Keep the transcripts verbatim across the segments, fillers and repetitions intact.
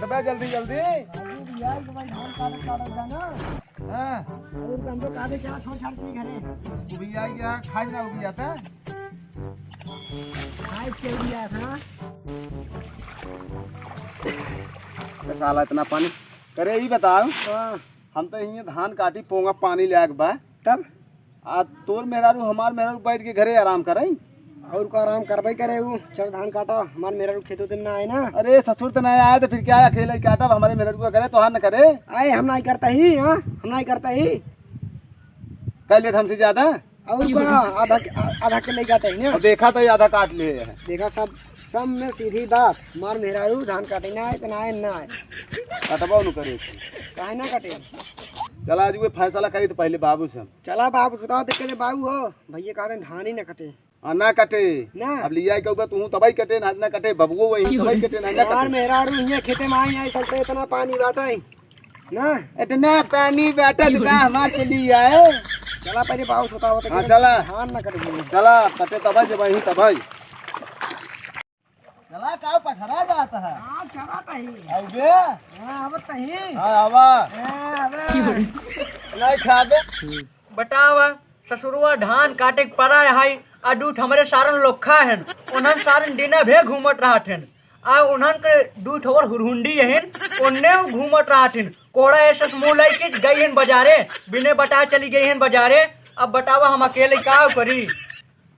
अबे जल्दी, जल्दी। अरे भैया, ये भाई धान काटत, काटत जाना। हाँ। अरे हमको कहा दे, क्या छोड़ छाड़ के घरे? वो भैया क्या खाए ना, वो भैया था। खाए के भैया था। ए साला इतना पानी। अरे ई बताओ। हाँ। हम तो हियाँ धान काटी पोंगा पानी लायक बा। तब? आ तोर मेहरारू हमार मेहरारू बैठ के घरे आराम करई। और का आराम करबे करे उ, चल धान काटा, हमार मेहरारू खेतो दिन ना आए ना। अरे ससुर त ना आए तो फिर क्या है, अकेले काटा, अब हमारे मेहरारू का करे, तोहार न करे। आए हम नाहीं करता ही, हाँ, हम नाहीं करता ही। कर लेत हमसे ज्यादा। और का आधा, आधा के ले काटे ही ना। अब देखा तो ये आधा काट ले है। देखा सब सब में सीधी बात, हमार मेहरारू धान काटे ना आए, त ना आए, ना आए। कटबो न करे। काहे ना कटे? चला, आज कोई फैसला करी तो पहले बाबू से हम। चला बाबू से बताओ, देख के बाबू हो, भैया कहते हैं धान ही ना कटे। हाँ, ना कटे। ना। अब लिया के ऊपर तू तबाही कटे, ना, ना कटे, बबुओ वही तबाही कटे, ना, ना हमार कटे। मेहरारू हियाँ खेते में आई, आई, चलते इतना पानी बाटा है। ना। इतना पानी बाटा तो का हमार के लिए आए? चला पहले बाबू से बताओ, तो हाँ, के चला। धान ना कटे। चला, कटे तबाही जब वही तबाही। चला, का पछड़ा जात है? हाँ, चला तही। आउबे? हाँ, आवत तही। हाँ, आवा। हाँ, आवा। नहीं खाबे? बतावा, ससुरवा धान काटे के परा है, आ दूठ हमरे सारन लोखा हन, उन्हन सारन दिना भे घूमत रहत हन, आ उन्हन के दूठ और हुरहुंडी हन, ओन्ने उ घूमत रहत हन, कोड़ा ऐसे मुँह लइके गई हन बजारे, बिने बताए चली गई हन बजारे। अब बतावा, हम अकेले का करी?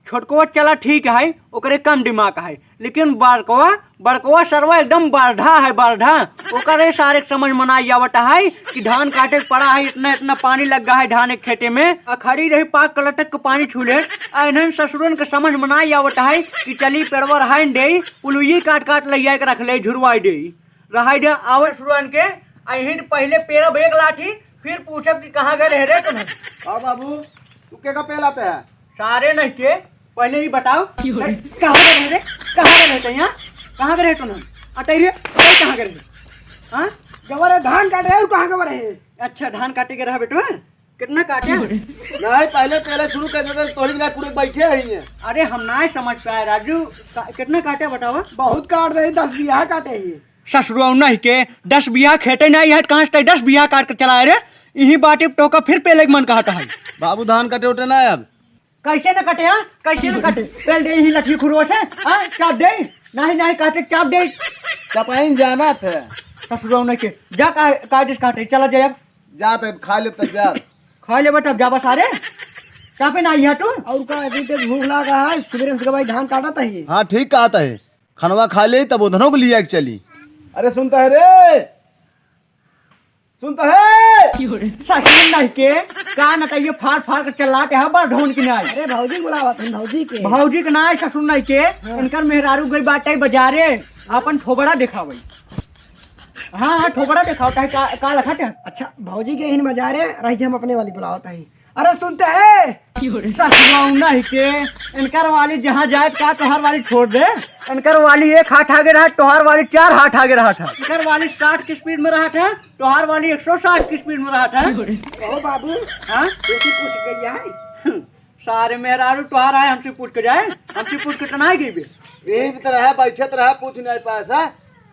छोटकवा चला ठीक है, ओकरे कम दिमाग है, लेकिन बड़कवा, बड़कवा सरवा एकदम बरढ़ा है, बरढ़ा। ओकरे सारे के समझ में नाई आवत है कि धान काटे के परा है, इतना, इतना पानी लग गा है धान के खेते में, आ खड़ी रही पाक कलटक के पानी छू ले। आ इन्हन ससुरन के समझ में नाई आवत है कि चली पेड़वा रहाइन दे, पुलुई काट काट ले जाए के रख ले, झुरवाई दे। रहाई दे, आवे ससुरन के, अहिन पहिले पेलब एक लाठी, फिर पूछब कि कहाँ गए रहे रे तुम। हाँ बाबू, तू के का पेलाते है? सारे नहीं के, पहले ही बताओ। की हो रे? ए, कहाँ गए रहे रे? कहाँ गए रहे थे यहाँ? कहाँ गए रहे तुम? अतई रे, अतई कहाँ गए रहे? हाँ? गवा रहे धान काटे और कहाँ गवा रहे? अच्छा, धान काटे के रहा बेटवा? कितना काटे? की हो रे? नहीं, पहले, पहले शुरू कर देते, तोहरी बिना पूरे बैठे ही हैं। अरे, हम ना समझ पाए राजू, का, कितना काटे बतावा? बहुत काट रहे, दस बीघा काटे ही। ससुरवा नहीं के, दस बीघा खेते नहीं है, कहाँ से दस बीघा काट के चलाए रे? यही बाटे टोका फिर पेले के मन कहता है। बाबू धान कटे उठे ना अब। कैसे न कटे, हाँ? कैसे न कटे? पेल दे यही लठी खुरवा से, हाँ? चाप दे? नहीं, नहीं, काटे चाप दे। चपाइन जाना थे। ससुरवा नहीं के, जा का, काटिस काटे, चला जाए अब। जा तो खा ले तो जा। खा ले बेटा, अब जा बस, अरे। चापे ना आइया तू? और का, अभी तो भूख लागा है, सुबह से भाई धान काटा था ही। हाँ, ठीक कहता है। खनवा खा ले, तब उधनों को लिया के चली। अरे सुनता है रे, सुनता है? की हो रे? ससुर नहीं के, का नटइये फाड़ फाड़ के चलाते हैं, बस ढोन की नहीं। अरे भौजी के बुलावा तुम, भौजी के। भौजी के नाई, ससुर नहीं के, हाँ। उनकर मेहरारू गई बाटे बजारे, अपन ठोबड़ा देखावे। हाँ, हाँ, ठोबड़ा देखाओ, चाहे का, का लखत है? अच्छा, भौजी के हिन बजारे, रही हम अपने वाली बुलावत है। अरे सुनते हैं? की हो रे? ससुराऊ नहीं के, इनकर वाली जहाँ जाए का तोहार वाली छोड़ दे। इनकर वाली एक हाथ आगे रहा, तोहार वाली चार हाथ आगे रहा था। इनकर वाली साठ की स्पीड में रहा था, तोहार वाली एक सौ साठ की स्पीड में रहा था। की हो रे? कहो बाबू, हाँ? बेटी पूछ गई है। सारे मेहरारू तोहार आए हमसे पूछ के जाए, हमसे पूछ के तो ना गई बे। यही भी तो रहा, बैठत रहा, पूछ नहीं पाया सा।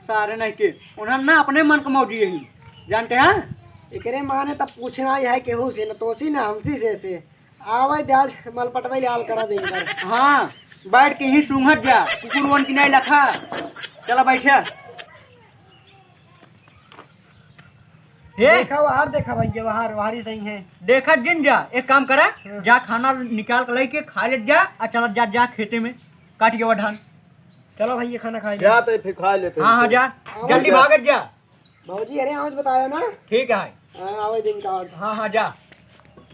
सारे नहीं के, उन्होंने ना अपने मन को मौजी यही, जानते हैं? एकरे माने तब पूछना ही है केहू से, न तोसी न हमसी से, से। आवे द्याज मलपटवे लाल करा देंगे। हाँ, बैठ के ही सूंघत जा, कुकुरवन की नहीं लखा। चला बैठे। हे? देखा बाहर, देखा भाई, ये बाहर, बाहर ही सही है। देखा जिन जा, एक काम करा, हाँ। जा खाना निकाल के लेके खा ले जा, आ चला जा, जा खेते में, काट के वो धान। चलो भाई, ये खाना खा ले। जा तो फिर खा लेते हैं हाँ, हाँ, इसे। जा, आओ जल्दी जा। भागत जा। भौजी, अरे आज बताया ना। ठीक है। हाँ, आवे दिन का आज। हाँ, हाँ, जा।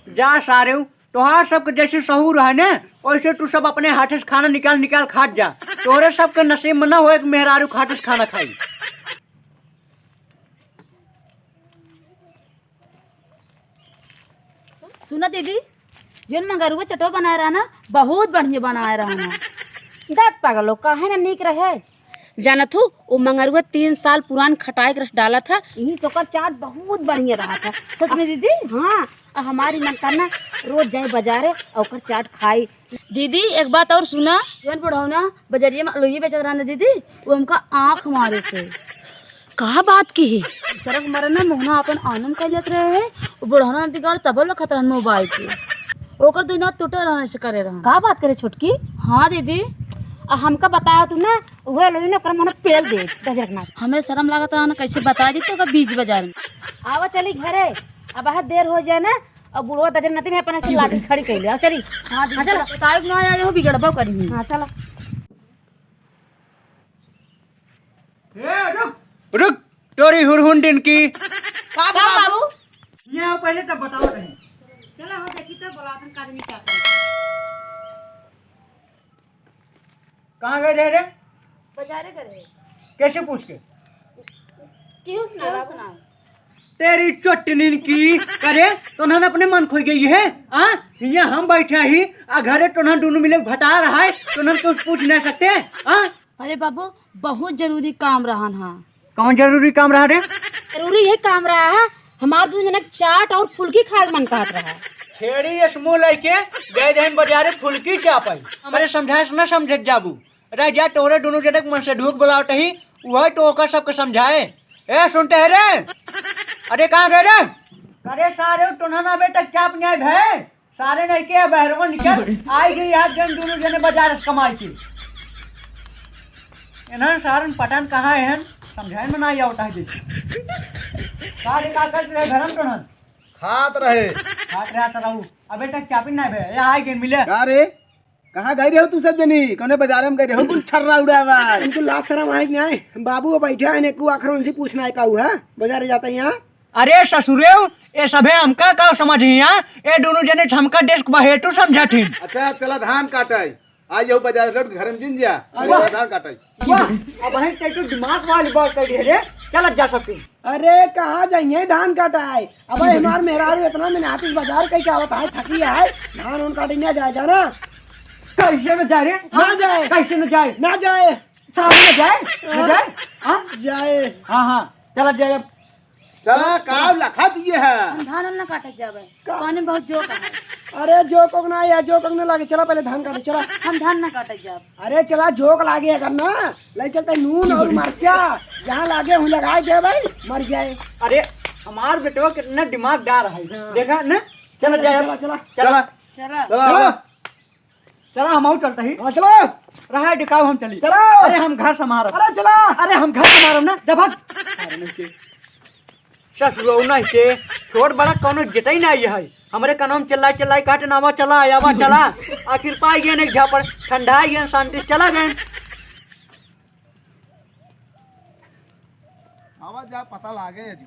जा सारे, तोहार सबके जैसे सहूर है ना, वैसे तू सब अपने हाथे से खाना निकाल निकाल खात जा। तोहरे सबके नसीब में ना होए कि मेहरारू के हाथे से खाना खाई। सुना दीदी, जौन मंगरुआ चटवा बनाए रहा ना, बहुत बढ़िया बनाए रहा ना। दस पगलो, काहे ना नीक रहे? जानत हूँ, वो मंगरुआ तीन साल पुरान खटाई के रस डाला था। यही तो ओकर चाट बहुत बढ़िया रहा था। सच में दीदी? हाँ, आ हमारी मन करना रोज जाए बाजारे और ओकर चाट खाई। दीदी, एक बात और सुना, जौन बुढ़ौना बजरिया में लोई बेचत रहा ना दीदी, वो हमका आँख मारे से। का बात की है? सरक मरे ना, मोहना अपन आनम कर लेत रहे है, वो बुढ़ौना बिगाड़ तबो लखत रहन मोबाइल के। ओकर दुई नाथ टूटे रहन, ऐसे करे रहन। का बात करे छोटकी? हाँ दीदी, आ हमका बताओ तू ना, उहे लोई ना ओकर मोहना पेल दे, गजरक नाथ। हमें शर्म लागत रहा ना, कैसे बता दी तो ओकर बीच बाजार में। आवा चली घरे, अब बहुत देर हो जाए ना, अब बुढ़वा दजर नती में अपन ऐसे लाठी खड़ी कर ले। आओ चली। हाँ दीदी, हाँ, चलो। चलो। बताओ ना यार, वो बिगड़बो करी। हाँ, चलो। ए, रुक। रुक, तोरी हुरहुन दिन की। का का बाबू? बाबू? ये आओ पहले तब बताओ नहीं। चलो, हम देखी तो बोला अपन का आदमी क्या करे। कहाँ गए रहे रे? बाजारे गए रहे। कैसे पूछ के? क्यों सुना, क्यों बाबू? सुना? तेरी चोटनीन की करे, तोन्हन अपने मन खोई गई है, हाँ? हियाँ हम बैठे ही, आ घरे तोन्हन दोनों मिले भटा रहा है, तोन्हन कुछ पूछ नहीं सकते, हाँ? अरे बाबू, बहुत जरूरी काम रहन हा। कौन जरूरी काम रहा रे? जरूरी ये काम रहा है, हमार दू जनक चाट और फुल्की खाए के मन कहत रहा। छेड़ी ये समूह लेके गए रहन बाजारे फुल्की चापे। हमारे समझाए से ना समझत जाबू। अरे जा तोरे दोनों जनक मन से ढूक बुलावत ही, उहे तो ओकर सबके समझाए। ए सुनते है रे? अरे कहाँ गए रे? अरे सारे तोन्हन अबे तक चाप नहीं आए भे। सारे नहीं के बहरवा निकल। आई गई आज जन दोनों जने बाजार से कमाई के। इन्हन सारन पटन कहाँ है? समझाए में ना आवत है जी। सारे का कर रहे घरम तोन्हन? खात रहे। खात रहा तो रहू। अबे तक चापिन नहीं भे। ये आई गए मिले। का रे? कहाँ गई रहे हो तू सब जनी? कौने बाजार में गई रहे हो? कुल छर्रा उड़ावा। तुमको लाज शर्म आए कि नहीं? बाबू वो बैठा है, ने को आखिर उनसे पूछना है का हुआ? बाजार जाता है यहाँ। अरे ससुरेव, ये सभे हमका का समझ हिया? ये दोनों जने हमका डेस्क बहेटू समझत हिन। अच्छा, चला धान काटे। आ जाओ बाजार से, घर में जिन जा। अरे वाह। धान काटे। वाह, अब है ते तो दिमाग वाली बात कर दिए रे। चलत जा सकते। अरे कहाँ जाइए धान काटाए? अब हमार मेहरारू इतना मेहनती बाजार कई के आवत है, थकी है, धान उन काटे ना जाए जाना। कैसे न जाए रे? ना जाए। कैसे न जाए? ना जाए। सामने जाए? न हाँ। जाए? हाँ? जाए। हाँ, हाँ, चलत जाए अब। चला, काव लखा दिए है। हम धान न काटे जाबे। का? पानी में बहुत जोक है। अरे, जोक ओक ना है, जोक ओक ना लागे। चला, पहले धान काटे, चला। हम धान न काटे जाब। अरे, चला, जोक लागे अगर ना, ले चलते नून और मरचा, जहाँ लागे, हूँ लगाए दे भाई, मर जाए। अरे, हमार बेटवा कितना दिमाग डार है। हाँ। देखा ना? चला, चला, जाए। चला, चला। चला। चला। चला। चला। चला, हम आऊ चलता ही। हाँ, चला। रहा डिकाऊ, हम चली। चला। अरे, हम घर संभारब। अरे, चला। अरे, हम घर संभारब ना, जा भाग। अरे, नहीं के। ससुरो नहीं के, छोट बड़ा कौनो जेतई ना ये है। हमरे कनवा में चिल्लाई चिल्लाई काटे ना, आवा चला, आवा चला। आखिर पाई गए एक झापड़, ठंडा गए, शांति से चला गए। आवा जा, पता लागे है जी।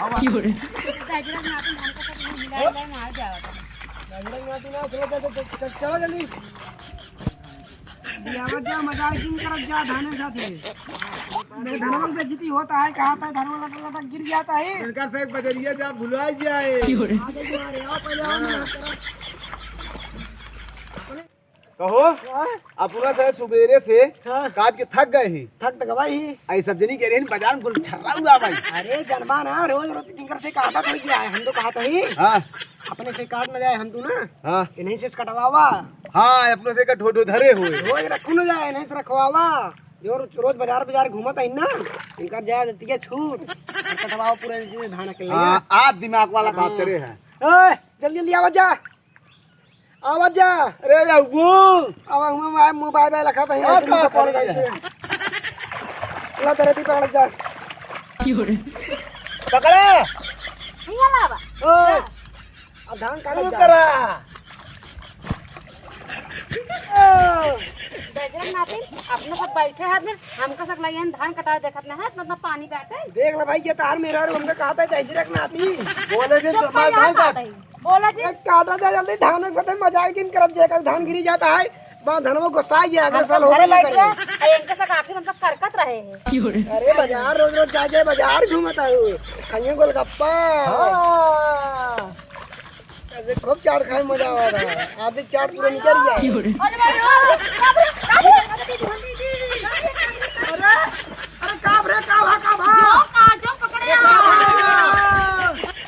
आवा। क्यों रे? गजरा नाती हमको तो मिला, मिला, मिला, आ जाओ। गजरा नाती ना, चलो, चलो, चलो, चलो, चलो जल्दी। बियावत जा, मजाक जिन करत जा, धाने साथे। मेरे धनवा के बेइज्जती होता है, कहाँ था धनवा लटक लटक गिर जाता है। इनका फेंक बजरिया जा, भुला जाए। क्यों रे? आ जाइए, अरे आओ पहले आओ, मेहनत करो। कहो, हाँ? अपना से सुबेरे से हाँ। काट के थक गए ही। थक तो गवा ही। आई सब जनी के रहे बाजार में कुल छर्रा हुआ भाई। अरे जनबा ना, रोज रोज टिंकर से काटा तो क्या है, हम तो कहा था ही। हाँ। अपने से काट न जाए, हम तू ना। हाँ। इन्हीं से कटवावा। हाँ, अपने से का ठो ठो धरे हुए। रोज रखू न जाए, इन्हीं से रखवावा। जो रोज, रोज बाजार, बाजार घूमत है ना, इनका जाए देती है छूट। और कटवाओ पूरे इसी से धान के लिए। हाँ, आज दिमाग वाला बात हाँ। करे है। ओए, जल्दी, जल्दी आवा जा। आवा जा। अरे, जाऊ। आवा हुआ, मैं मोबाइल में लखा था, हाँ, ऐसे का नहीं पकड़ करे गए है? से। ला, तेरे भी पकड़ जा। क्यों रे? पकड़े। नहीं आवा बा। ओए। अब धान काटा शुरू जा। करा। बजरंग नातिन, अपने सब बैठे हैं आदमी, हमका सब लाइन धान कटावे देखत ना है, मतलब पानी बाटे। देख ले भाई, ये तार मेरा और हमका कहा था, बजरंग नातिन। बोले दिन चुप तो मैं रहा धान काट। भाई। बोला जी। ए, काटा जा जल्दी, धान के साथे मजाक जिन करब, जेकर धान गिरी जाता है, बा धनवा गोसाई जाए, अगर हम साल सब होबे घरे ना बैठ करे। गए, आ इनके साथ आखिर हम सब करकत रहे हैं। अरे बाजार, रोज रोज जा जाए बाजार घूमत है, खाइए गोलगप्पा। हाँ। ऐसे खूब चाट खाए मजा आवा था, आधी चाट पूरा निकल जाए। अरे भाई, ओ, बाप रे, बाप रे, बाप रे, बाप रे। अरे, अरे, का रे, का भा, का भा? जो का, जो पकड़े अरे, का भा?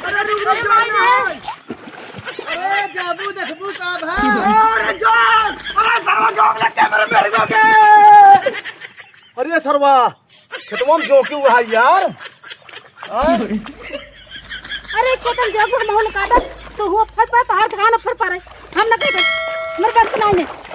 अरे, रुक, रुक, अरे, रुक, भाई, रुक। अरे, जाबू देखबू का भा? अरे, जो, अरे, सरवा, जो लग गया मेरे, मेरे को के। अरे, सरवा, खेतवा में जोंकी हुआ है यार। हाँ? अरे खेतन जब हम माहौल काटत तो हुआ फंसा तो हर धान फर पड़े। हम न कहे हमर बस नहीं है।